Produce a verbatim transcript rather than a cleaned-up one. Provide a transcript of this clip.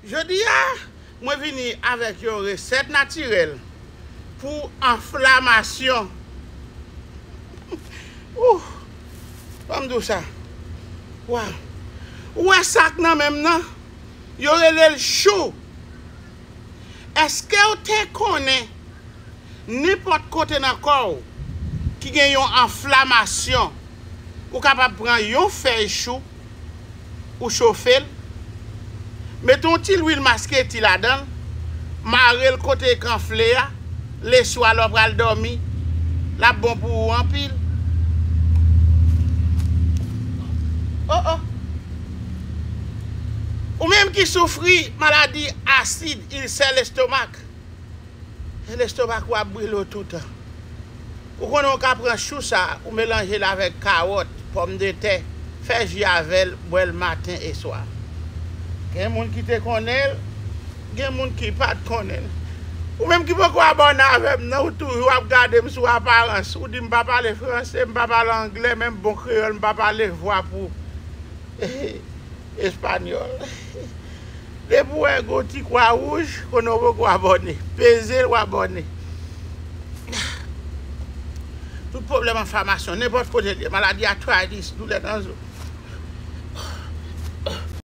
Jodi a, mwen vini avèk yon resèt natirèl pou anflamasyon. Ouh, ban m di w sa. Waw. Ou wè sa k nan men m nan? Yo rele l chou. Èske w te konnen nenpòt kote nan kò w ki gen yon anflamasyon, ou kapab pran yon fèy chou, ou chofe l, mete yon ti lwil masketi ladan l, mare l kote k anfle a, leswa lè w pral dòmi, l ap bon pou ou anpil. Oh, oh. Ou menm ki soufri maladi asid, ilsè lestomak, lestomak ou ap brile w toutan. Ou konnen w ka pran chou sa, ou melanje l avèk kawòt, pòmdetè, fè ji avè l, bwè l maten e swa. Gen moun ki te konnen l, gen moun ki pa t konnen l. Ou menm ki poko abòne avè m nan, ou toujou ap gade m sou aparans. Ou di m pa pale franse, m pa pale anglè, menm bon kreyòl, m pa pale vwa pou espanyòl. Depi w wè gon ti kwa wouj, konnen w poko abòne. Peze l, w abòne. Tout pwoblèm anflamasyon, nenpòt kote l ye, maladi atrayitis, doulè nan zo,